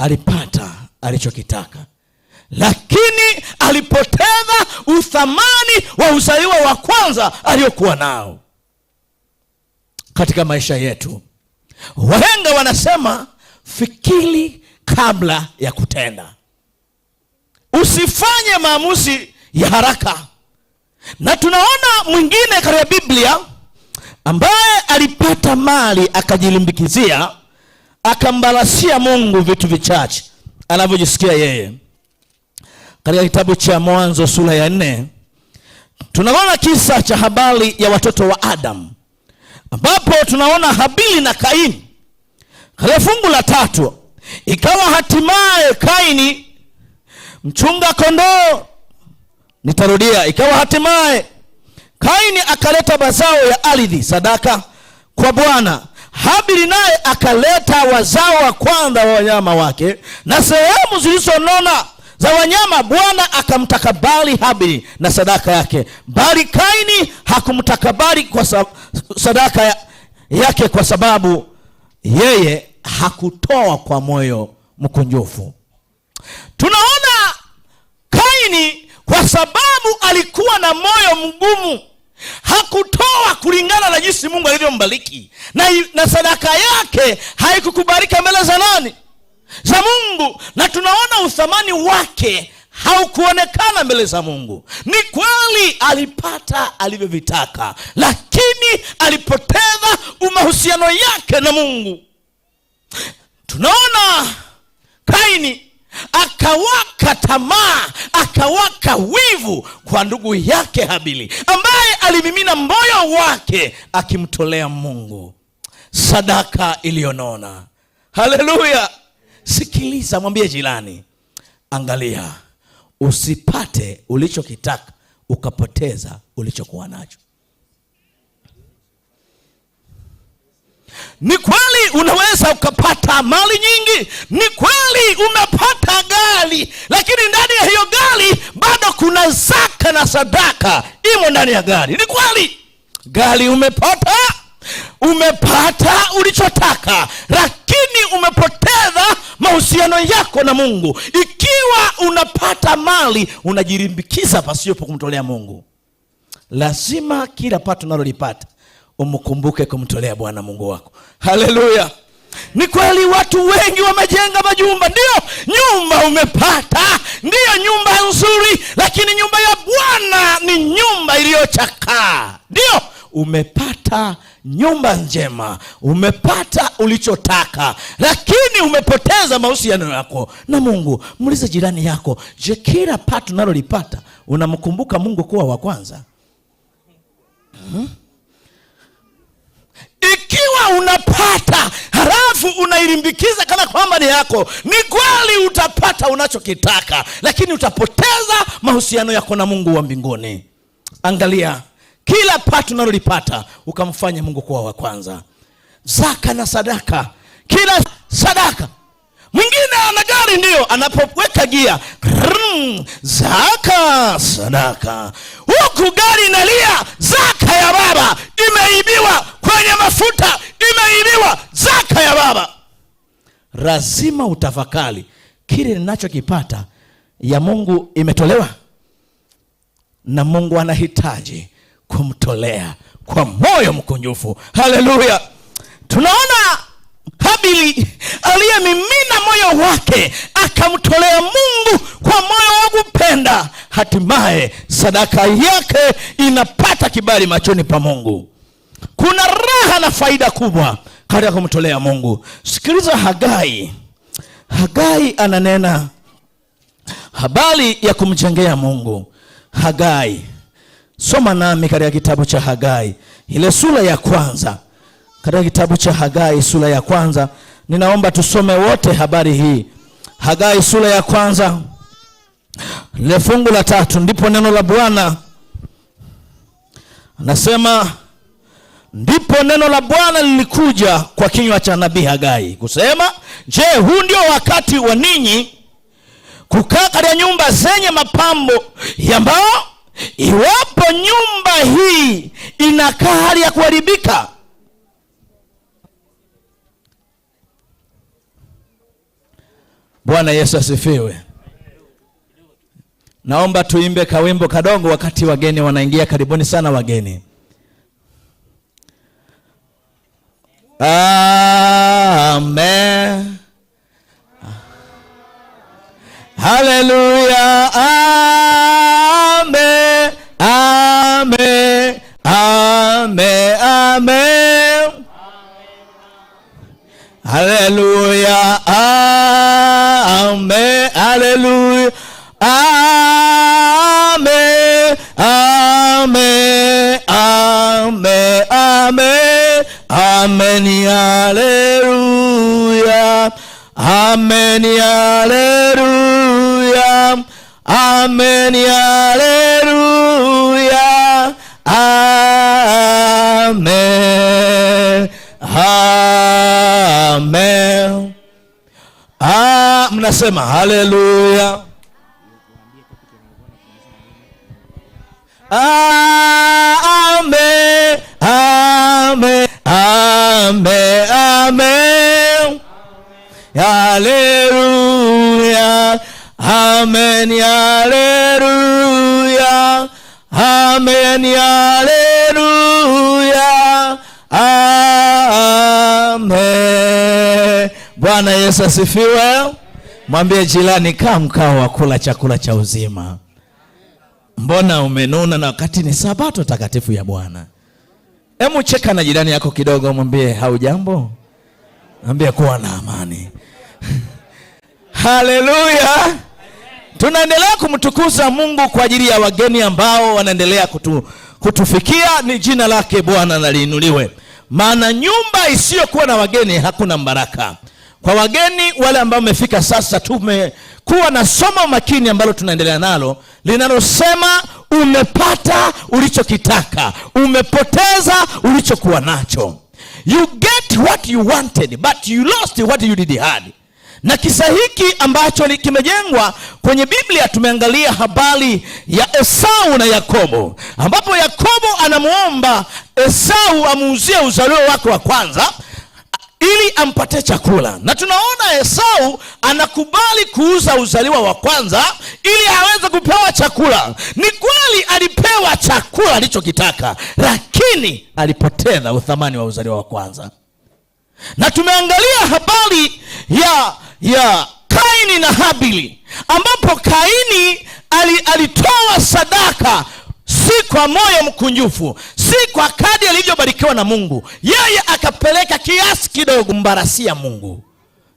Alipata alichokitaka, lakini alipoteza uthamani wa uzaliwa wa kwanza aliyokuwa nao. Katika maisha yetu, wahenga wanasema fikiri kabla ya kutenda. Usifanye maamuzi ya haraka. Na tunaona mwingine katika Biblia ambaye alipata mali akajilimbikizia, akambarasia Mungu vitu vichache anavyojisikia yeye. Katika kitabu cha Mwanzo sura ya 4 tunaona kisa cha habari ya watoto wa Adam, ambapo tunaona Habili na Kaini. Katika fungu la 3, ikawa hatimaye Kaini mchunga kondoo, nitarudia, ikawa hatimaye Kaini akaleta mazao ya ardhi sadaka kwa Bwana. Habili naye akaleta wazao wa kwanza wa wanyama wake na sehemu zilizonona za wanyama. Bwana akamtakabali Habili na sadaka yake, bali Kaini hakumtakabali kwa sadaka yake, kwa sababu yeye hakutoa kwa moyo mkunjufu. Tunaona Kaini kwa sababu alikuwa na moyo mgumu, hakutoa kulingana na jinsi Mungu alivyombariki, na sadaka yake haikukubalika mbele za nani? Za Mungu. Na tunaona uthamani wake haukuonekana mbele za Mungu. Ni kweli alipata alivyovitaka, lakini alipoteza mahusiano yake na Mungu. Tunaona Kaini akawaka tamaa, akawaka wivu kwa ndugu yake Habili, ambaye alimimina moyo wake akimtolea Mungu sadaka iliyonona. Haleluya! Sikiliza, mwambie jirani, angalia, usipate ulichokitaka ukapoteza ulichokuwa nacho. Ni kweli unaweza ukapata mali nyingi, ni kweli umepata gari, lakini ndani ya hiyo gari bado kuna zaka na sadaka imo ndani ya gari. Ni kweli gari umepata, umepata ulichotaka, lakini umepoteza mahusiano yako na Mungu. Ikiwa unapata mali unajirimbikiza pasipo kumtolea Mungu. Lazima kila pato unalolipata umkumbuke kumtolea Bwana Mungu wako. Haleluya. Ni kweli watu wengi wamejenga majumba, ndio nyumba umepata, ndio nyumba nzuri, lakini nyumba ya Bwana ni nyumba iliyochakaa. Ndio umepata nyumba njema, umepata ulichotaka, lakini umepoteza mahusiano yako na Mungu. Muulize jirani yako, je, kila pato unalolipata unamkumbuka Mungu kuwa wa kwanza? Ikiwa unapata halafu unailimbikiza kana kwamba ni yako, ni kweli utapata unachokitaka, lakini utapoteza mahusiano yako na Mungu wa mbinguni. Angalia, kila pato unalolipata ukamfanya Mungu kuwa wa kwanza. Zaka na sadaka, kila sadaka. Mwingine ana gari, ndio anapoweka gia, zaka sadaka, huku gari inalia, zaka ya baba imeibiwa kwenye mafuta, imeibiwa zaka ya baba. Lazima utafakari, kile ninachokipata ya Mungu imetolewa, na Mungu anahitaji kumtolea kwa moyo mkunjufu. Haleluya. Tunaona Habili aliyemimina moyo wake akamtolea Mungu kwa moyo wa kupenda, hatimaye sadaka yake inapata kibali machoni pa Mungu. Kuna raha na faida kubwa katika kumtolea Mungu. Sikiliza Hagai. Hagai ananena habari ya kumjengea Mungu. Hagai, soma nami katika kitabu cha Hagai ile sura ya kwanza. Katika kitabu cha Hagai sura ya kwanza, ninaomba tusome wote habari hii. Hagai sura ya kwanza ile fungu la 3, ndipo neno la Bwana anasema, ndipo neno la Bwana lilikuja kwa kinywa cha nabii Hagai kusema, je, huu ndio wakati wa ninyi kukaa katika nyumba zenye mapambo ya mbao? Iwapo nyumba hii inakaa hali ya kuharibika, Bwana Yesu asifiwe. Naomba tuimbe kawimbo kadogo wakati wageni wanaingia. Karibuni sana wageni. Amen. Hallelujah. Amen. Amen. Amen. Amen. Hallelujah. Amen. Hallelujah. Amen. Amen. Amen. Amen. Amen. Hallelujah. Amen. Hallelujah. Amen. Hallelujah. Amen. Amen. Ah, mnasema haleluya. Amen. Amen. Amen. Amen. Haleluya. Amen. Haleluya. Amen. Haleluya. Amen. Bwana Yesu asifiwe. Mwambie jirani, kaa mkao wa kula chakula cha uzima. Mbona umenuna na wakati ni Sabato takatifu ya Bwana? Hemu cheka na jirani yako kidogo, mwambie haujambo. Mwambie kuwa na amani. Haleluya. Tunaendelea kumtukuza Mungu kwa ajili ya wageni ambao wanaendelea kutufikia. Ni jina lake Bwana na liinuliwe. Maana nyumba isiyokuwa na wageni hakuna baraka. Kwa wageni wale ambao wamefika sasa, tumekuwa na somo makini ambalo tunaendelea nalo linalosema umepata ulichokitaka, umepoteza ulichokuwa nacho. You get what you wanted but you lost what you did had. Na kisa hiki ambacho kimejengwa kwenye Biblia, tumeangalia habari ya Esau na Yakobo, ambapo Yakobo anamuomba Esau amuuzie uzalio wake wa kwanza ili ampatie chakula. Na tunaona Esau anakubali kuuza uzaliwa wa kwanza ili aweze kupewa chakula. Ni kweli alipewa chakula alichokitaka, lakini alipoteza uthamani wa uzaliwa wa kwanza. Na tumeangalia habari ya Kaini na Habili, ambapo Kaini alitoa sadaka si kwa moyo mkunjufu, si kwa kadi alivyobarikiwa na Mungu. Yeye akapeleka kiasi kidogo mbarasia Mungu.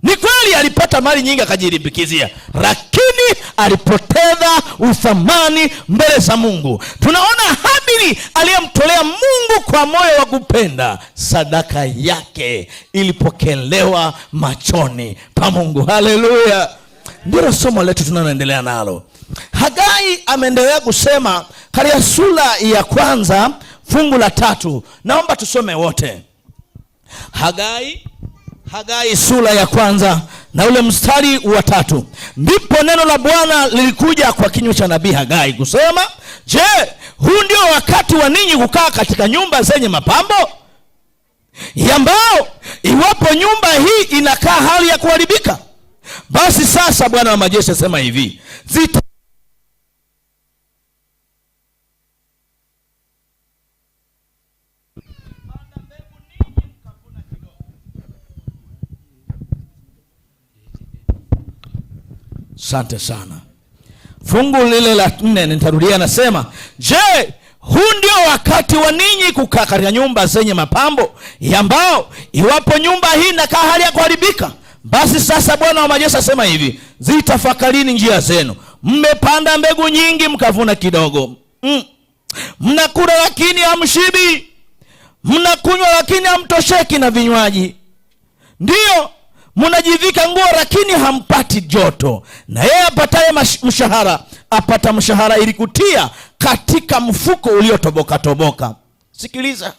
Ni kweli alipata mali nyingi akajirimbikizia, lakini alipoteza uthamani mbele za Mungu. Tunaona Habili aliyemtolea Mungu kwa moyo wa kupenda, sadaka yake ilipokelewa machoni pa Mungu. Haleluya. Ndilo somo letu tunaloendelea nalo. Hagai ameendelea kusema katika sura ya 1 fungu la 3. Naomba tusome wote. Hagai sura ya 1 na ule mstari wa 3. Ndipo neno la Bwana lilikuja kwa kinywa cha nabii Hagai kusema, je, huu ndio wakati wa ninyi kukaa katika nyumba zenye mapambo ya mbao, iwapo nyumba hii inakaa hali ya kuharibika? Basi sasa Bwana wa majeshi asema hivi, zita Asante sana. Fungu lile la 4 nitarudia, nasema, je, huu ndio wakati wa ninyi kukaa katika nyumba zenye mapambo ya mbao, iwapo nyumba hii inakaa hali ya kuharibika? Basi sasa Bwana wa majeshi asema hivi, zitafakarini njia zenu. Mmepanda mbegu nyingi mkavuna kidogo. Mnakula lakini hamshibi. Mnakunywa lakini hamtosheki na vinywaji. Ndiyo, mnajivika nguo lakini hampati joto. Na yeye apataye mshahara apata mshahara ili kutia katika mfuko uliotoboka toboka. Sikiliza.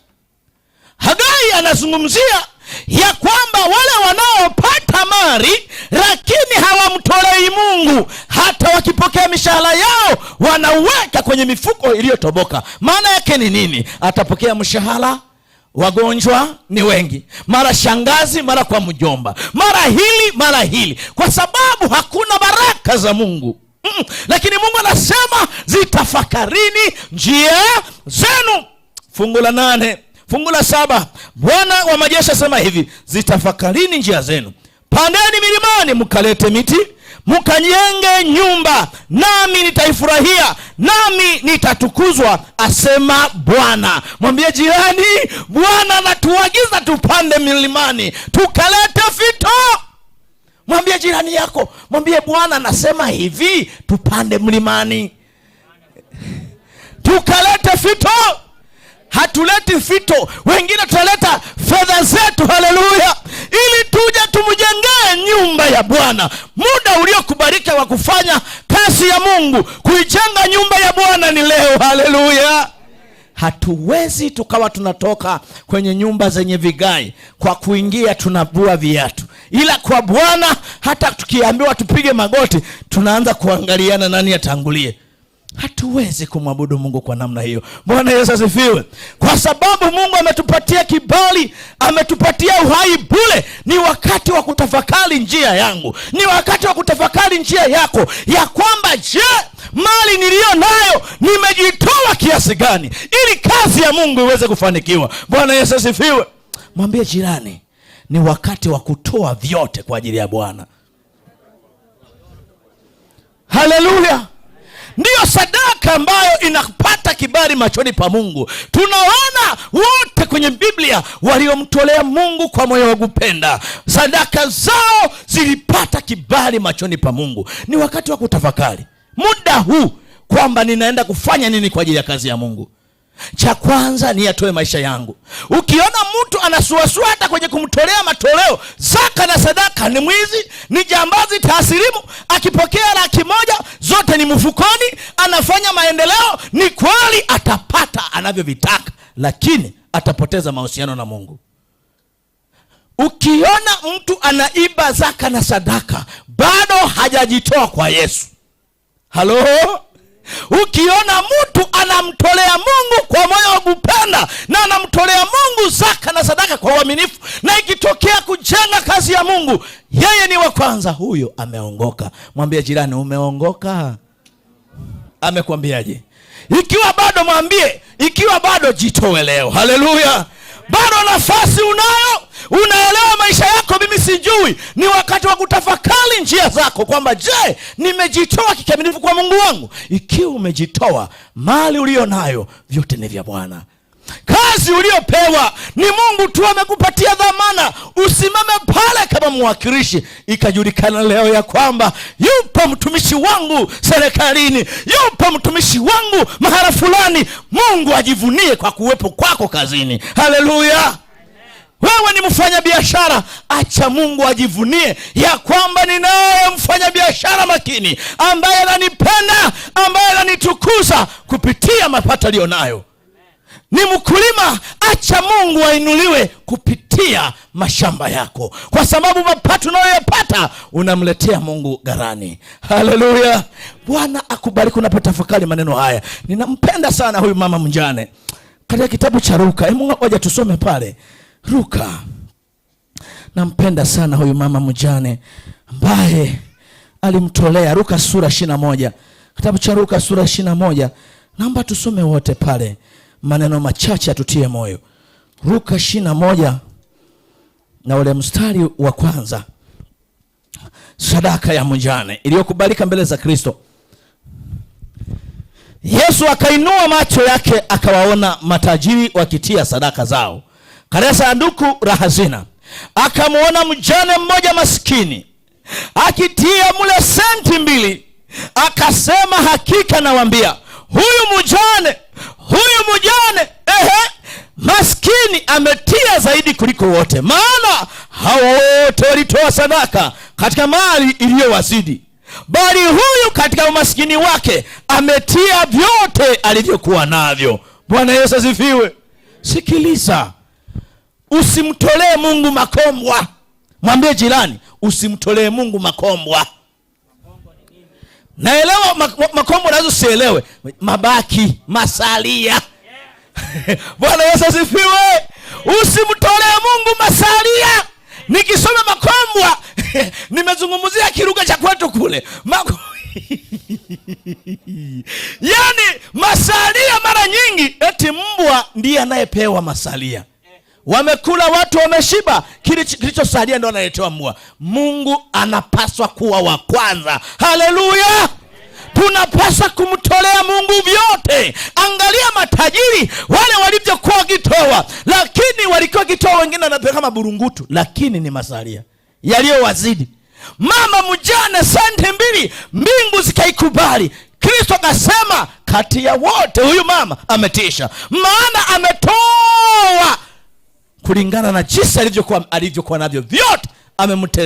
Hagai anazungumzia ya kwamba wale wanaopata mali lakini hawamtolei Mungu, hata wakipokea mishahara yao wanaweka kwenye mifuko iliyotoboka. Maana yake ni nini? Atapokea mshahara Wagonjwa ni wengi, mara shangazi, mara kwa mjomba, mara hili mara hili, kwa sababu hakuna baraka za Mungu. Lakini Mungu anasema zitafakarini njia zenu. Fungu la 8, fungu la 7, Bwana wa majeshi asema hivi, zitafakarini njia zenu, pandeni milimani mkalete miti, mkajenge nyumba, nami nitaifurahia, nami nitatukuzwa, asema Bwana. Mwambie jirani, Bwana anatuagiza tupande milimani tukalete fito. Mwambie jirani yako, mwambie Bwana anasema hivi, tupande mlimani tukalete fito. Hatuleti fito, wengine tutaleta fedha zetu, haleluya, ili tuje tumjengee nyumba ya Bwana. Muda uliokubalika wa kufanya kazi ya Mungu, kuijenga nyumba ya Bwana ni leo, haleluya. Hatuwezi tukawa tunatoka kwenye nyumba zenye vigae, kwa kuingia tunavua viatu, ila kwa Bwana hata tukiambiwa tupige magoti tunaanza kuangaliana nani atangulie. Hatuwezi kumwabudu Mungu kwa namna hiyo. Bwana Yesu asifiwe. Kwa sababu Mungu ametupatia kibali, ametupatia uhai bure. Ni wakati wa kutafakari njia yangu, ni wakati wa kutafakari njia yako, ya kwamba je, mali niliyo nayo nimejitoa kiasi gani ili kazi ya Mungu iweze kufanikiwa. Bwana Yesu asifiwe. Mwambie jirani, ni wakati wa kutoa vyote kwa ajili ya Bwana. Haleluya. Ndiyo sadaka ambayo inapata kibali machoni pa Mungu. Tunaona wote kwenye Biblia waliomtolea Mungu kwa moyo wa kupenda, sadaka zao zilipata kibali machoni pa Mungu. Ni wakati wa kutafakari muda huu kwamba ninaenda kufanya nini kwa ajili ya kazi ya Mungu. Cha kwanza ni atoe maisha yangu. Ukiona mtu anasuasua hata kwenye kumtolea matoleo, zaka na sadaka, ni mwizi, ni jambazi taasirimu. Akipokea 100,000 zote ni mfukoni, anafanya maendeleo, ni kweli atapata anavyovitaka, lakini atapoteza mahusiano na Mungu. Ukiona mtu anaiba zaka na sadaka, bado hajajitoa kwa Yesu. Halo? Ukiona mtu anamtolea Mungu kwa moyo wa kupenda na anamtolea Mungu zaka na sadaka kwa uaminifu, na ikitokea kujenga kazi ya Mungu, yeye ni wa kwanza, huyo ameongoka. Mwambie jirani, umeongoka? Amekwambiaje? Ikiwa bado mwambie, ikiwa bado jitoe leo. Haleluya. Bado nafasi unayo, unaelewa maisha yako, mimi sijui. Ni wakati wa kutafakari njia zako kwamba je, nimejitoa kikamilifu kwa Mungu wangu? Ikiwa umejitoa, mali uliyo nayo vyote ni vya Bwana. Kazi uliyopewa ni Mungu tu amekupatia dhamana, usimame pale kama mwakilishi, ikajulikana leo ya kwamba yupo mtumishi wangu serikalini, yupo mtumishi wangu mahala fulani. Mungu ajivunie kwa kuwepo kwako kazini. Haleluya. Wewe ni mfanyabiashara, acha Mungu ajivunie ya kwamba ninaye mfanyabiashara makini ambaye ananipenda, ambaye ananitukuza kupitia mapato aliyonayo. Ni mkulima, acha Mungu ainuliwe kupitia mashamba yako, kwa sababu mapato unayoyapata unamletea Mungu gharani. Haleluya. Bwana akubariki unapotafakari maneno haya. Ninampenda sana huyu mama mjane. Katika kitabu cha Luka, hebu ngoja tusome pale Luka. Nampenda sana huyu mama mjane ambaye alimtolea. Luka sura 21. Kitabu cha Luka sura 21. Naomba tusome wote pale, maneno machache atutie moyo. Luka 21 na ule mstari wa kwanza. Sadaka ya mjane iliyokubalika mbele za Kristo. Yesu akainua macho yake akawaona matajiri wakitia sadaka zao katika sanduku la hazina. Akamuona mjane mmoja maskini akitia mule senti 2. Akasema, hakika nawaambia, huyu mjane maskini ametia zaidi kuliko wote, maana hao wote walitoa sadaka katika mali iliyowazidi, bali huyu katika umaskini wake ametia vyote alivyokuwa navyo. Bwana Yesu asifiwe. Sikiliza, usimtolee Mungu makombwa. Mwambie jirani, usimtolee Mungu makombwa. Naelewa makombwa nazo sielewe, mabaki, masalia. Bwana Yesu asifiwe. Usimtolee Mungu masalia. Nikisoma Makombwa nimezungumzia kiruga cha kwetu kule yaani masalia mara nyingi eti mbwa ndiye anayepewa masalia. Wamekula watu wameshiba, kilichosalia ndo analetewa mbwa. Mungu anapaswa kuwa wa kwanza. Haleluya! Tunapaswa kumtolea Mungu vyote. Angalia matajiri wale walivyokuwa wakitoa, lakini walikuwa wakitoa, wengine wanapeleka kama burungutu, lakini ni masalia yaliyowazidi. Mama mjane senti 2, mbingu zikaikubali. Kristo akasema kati ya wote huyu mama ametisha, maana ametoa kulingana na jinsi alivyokuwa navyo vyote amemtolea.